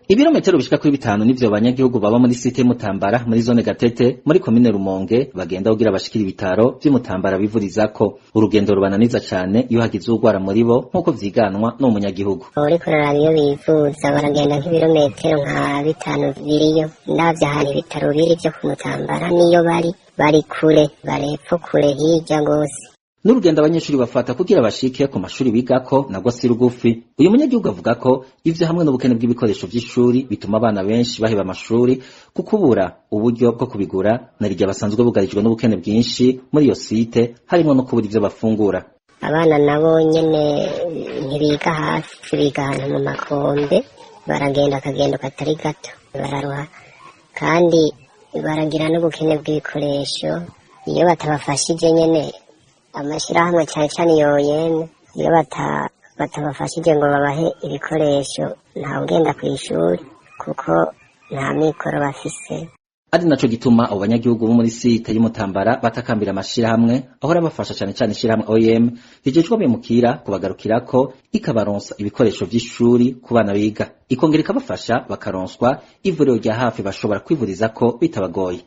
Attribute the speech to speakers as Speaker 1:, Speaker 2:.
Speaker 1: Ibirometero bishika kuri 5 nivyo abanyagihugu baba muri site Mutambara, muri zone Gatete, muri komine Rumonge bagenda kugira bashikira ibitaro vy'Imutambara bivurizako. Urugendo rubananiza cane iyo hagize uwugwara muri bo, nk'uko vyiganwa n'uwo munyagihugu.
Speaker 2: Uriko uraraba, iyo bivuza baragenda nk'ibirometero nka 5 biriyo. Ndavye ahantu ibitaro biri vyo ku Mutambara niyo bari, bari kure, barepfo kure, hirya gose.
Speaker 1: N'urugendo abanyeshuri bafata kugira bashike ku mashuri bigako nagwo si rugufi. Uyu munyagihugu avuga ko ivyo hamwe n'ubukene bw'ibikoresho vy'ishuri bituma abana benshi baheba amashuri, kuko ubura uburyo bwo kubigura, narirya basanzwe bugarijwe n'ubukene bwinshi muri iyo site, harimwo no kubura ivyo bafungura.
Speaker 2: Abana nabo nyene ntibiga hafi, biga ahantu mu makombe, baragenda akagendo katari gato, bararuha, kandi baragira n'ubukene bw'ibikoresho. Iyo batabafashije nyene amashirahamwe, cane cane yoyene, iyo batabafashije ngo babahe ibikoresho, ntawugenda kw'ishuri kuko nta mikoro bafise.
Speaker 1: Ari naco gituma abo banyagihugu bo muri site y'Umutambara batakambira amashirahamwe ahora abafasha, cane cane ishirahamwe OIM rijejwe abimukira, kubagarukirako ikabaronsa ibikoresho vy'ishuri ku bana biga, ikongera ikabafasha bakaronswa ivuriro rya hafi bashobora kwivurizako bitabagoye.